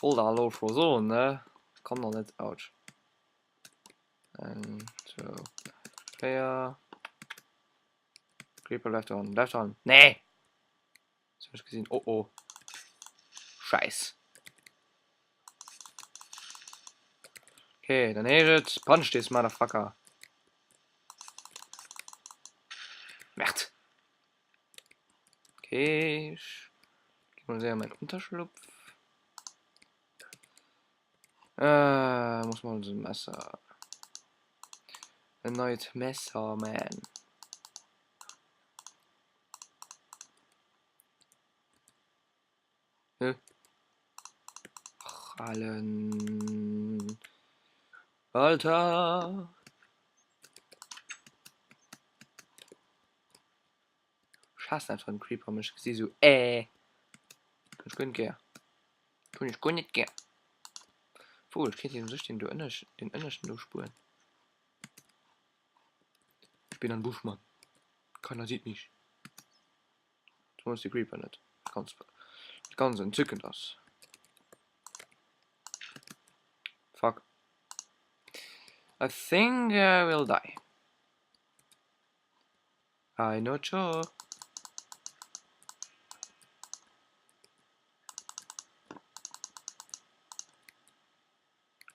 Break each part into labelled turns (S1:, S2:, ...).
S1: Wollt awer elo scho soen, ne? Komm nach net, ouch. Eng, zwou, 4. Creeper bleift dran, bleift dran. Nee! Das hab ich gesehen. Oh oh. Scheiß. Okay, dann heescht et Punch this motherfucker. Merd. Okay, ich geh mal séier mein Unterschlupf. Äh, muss mal so ein Messer. Ein neues Messer, man. Hä? Och, Allen. Alter! Ech haassen einfach den Creeper, mech gesi sou äh. Hunn ech guer net gär. Hunn ech guer net gär. Wou, ech kéint jo sech den do ënnesch, den ënneschten do spueren. Ich bin ein Buschmann. Keiner sieht mich. Zumools de Creeper net. Ganz, ganz entzückend ass. Fuck. I think I will die. I not sure.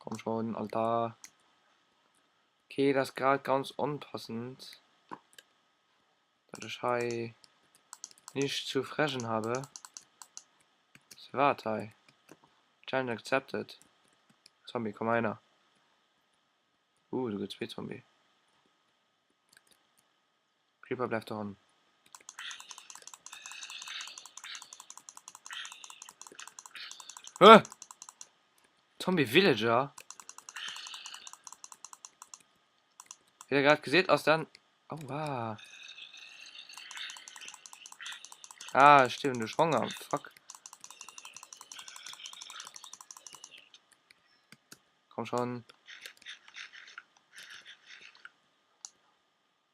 S1: Komm schon, Alter. Okay, das ist gerade ganz unpassend. Dass ich hei nicht zu frechen habe. Was hei? Challenge accepted. Zombie, komm einer. Uh, sogar zwei Zombie. Creeper bleift dran. Hä? Zombie Villager? Wie der gerade gesehen ass dann. Oh, wow. Ah, stimmt, du Honger. Fuck. Komm schon.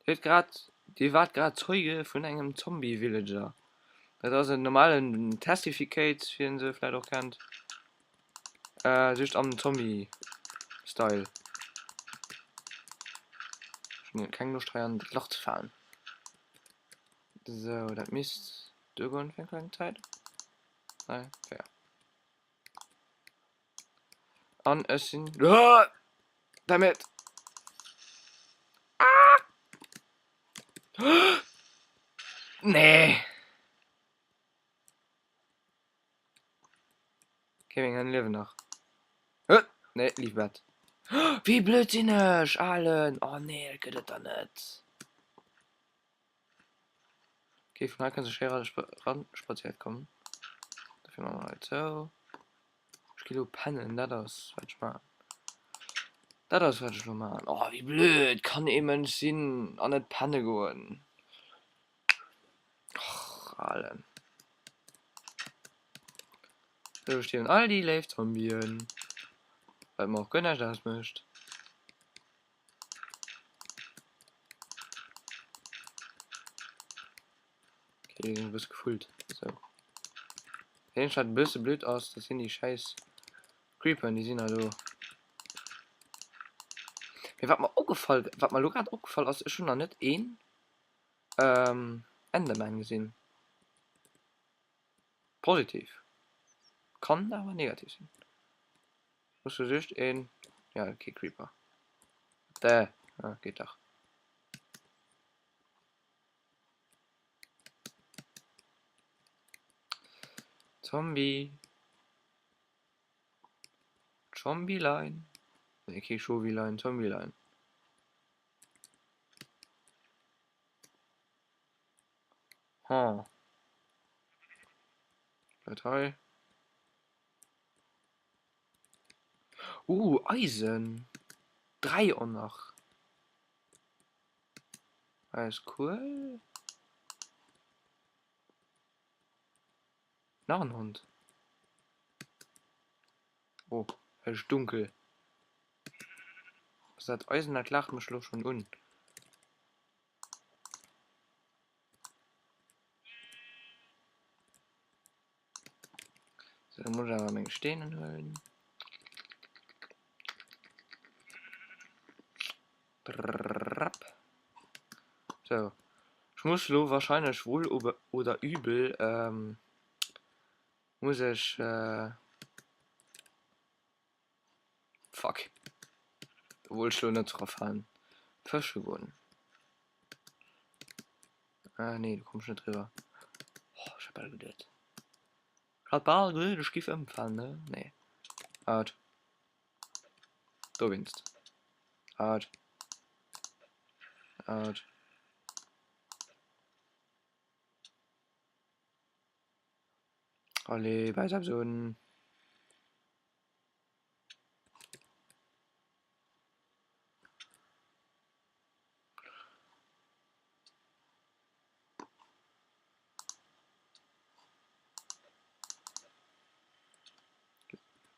S1: Dir huet grad, Dir waart grad Zeuge vun engem Zombie-Villager. Dat ass en normalen Testificate, wien se vläit och kennt. Just am Zombie-Style. Ech hunn keng Loscht hei an dat Lach ze falen. Sou, dat misst duergoen fir eng kleng Zäit. 3, 4. An ech sinn. Dammit! Ah! Nee! Okay, meng Hënn liewen nach. Nee, leave bed. Wéi blöd sinn ech, Alen! Oh nee, dat gëtt et der net. Okay, vun hei kënns de schéi ran spazéiert kommen. Dofir maache mer hei zou. Ech gi lo pennen, dat ass wat ech maachen. Dat ass wat ech lo maachen. Oh wéi blöd kann ee Mënsch sinn an net penne goen. Och Alen. Do stinn all déi léif Zombien. Wat mer och guer näischt ausmécht. Okay, déi sinn e bësse gefullt. Sou. Dat eenzegt wat e bësse blöd ass, dat sinn déi schäiss Creeperen, déi sinn da do. Mee wat mer opgefall, wat mer elo grad opgefall ass, ech hunn nach net een Enderman gesinn. Positiv. Kann awer negativ sinn. Muss du just een, ja okay Creeper. Däh, ah, geht dach. Zombie. Zombie-Line. Nee, kee Schovi-Line, Zombie-Line. Huh. Bleibt hei. Uh, Eisen! 3 och nach. Alles cool. Nach en Hond. Oh, es ist dunkel. Also dat Eisen, dat laacht mech lo schon un. So, da muss ich awer meng. meng Steenen huelen. Sou, ech muss lo wahrscheinlech wohl oder übel muss ech fuck, do wollt ech lo net dra falen, fësche goen. Ah nee, do komm ech net driwwer. Oh, ech hat bal geduet. Ech hat bal geduet, ech giff ëmfalen, ne? Nee. Out. Dowéinst. Out. Out. Allez, bäiss eppes un.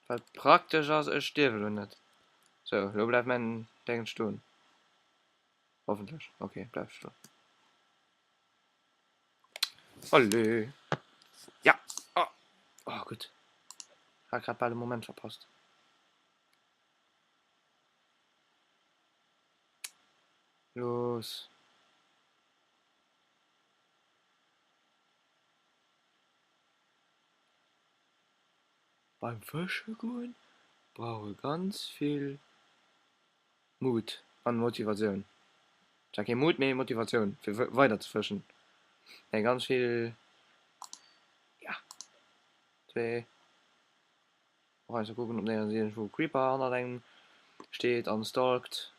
S1: Wat praktesch ass, ech stierwe lo net. Sou, lo bleift mäin Déngen stoen. Hoffentlech. Ok, bleift stoen. Allez! Ja! Oh, oh gutt. Hat grad bal de Moment verpasst. Los. Beim Fësche goen brauch e ganz vill Mut an Motivatioun. Zwar kee Mut, mee Motivatioun fir weider ze fëschen. Nee ganz vill, ja, zwee. Och einfach kucken op néierens iergendwou e Creeper hannert engem steet an stalkt.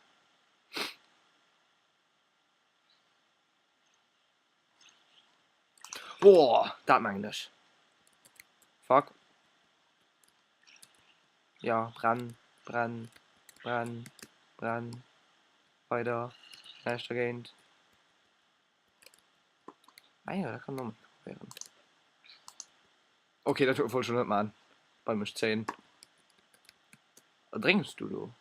S1: Boah, dat mengen ech. Fuck. Ja, brenn, brenn, brenn, brenn. Weider. Näischt dergéint. Ah jo, dat kann een och mol probéieren. Ok, dat wollt ech lo net maan. Bei mech 10. Wat drénks du do?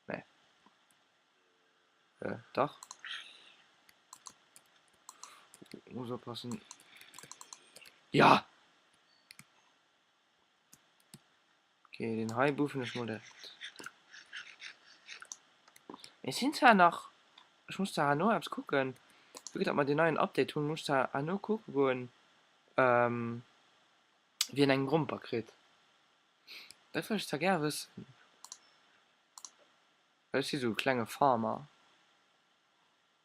S1: Nee. Äh, dach. Muss oppassen. Ja! Okay, den hei buffen ech mol direkt. Mir sinn zwar nach, ech muss zwar herno eppes kucken, vu datt mer deen neien Update hunn, muss ech zwar herno kucke goen, wien eng Gromper kritt. Dat wëll ech zwar gär wëssen, well ech si sou e klenge Farmer,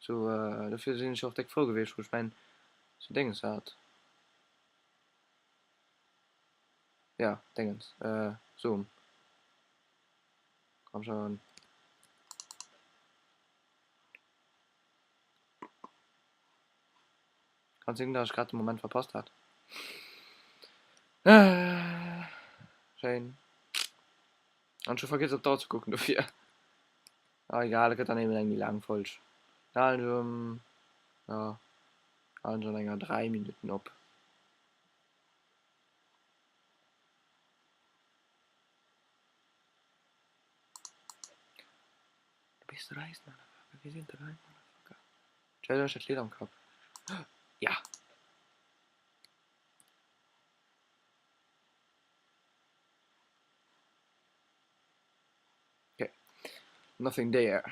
S1: sou dofir sinn ech och déck frou gewiescht, wou ech mäin sou Dénges hat. Ja, Dingens. Äh, Zoom. Komm schon. Kann sinn, dass ich grad den Moment verpasst hat. Äh, schéin. An ech hu vergiess op d'Auer ze kucken dofir. Ah egal, et gëtt dann eben eng méi laang Folg. Halen ech um, ja, halen ech an enger 3 Minutten op. Du bist reis, Motherfucker. Wir sind reis, Motherfucker. Ich weiß nicht, das Lied am Kopf. Ja. Okay. Nothing there.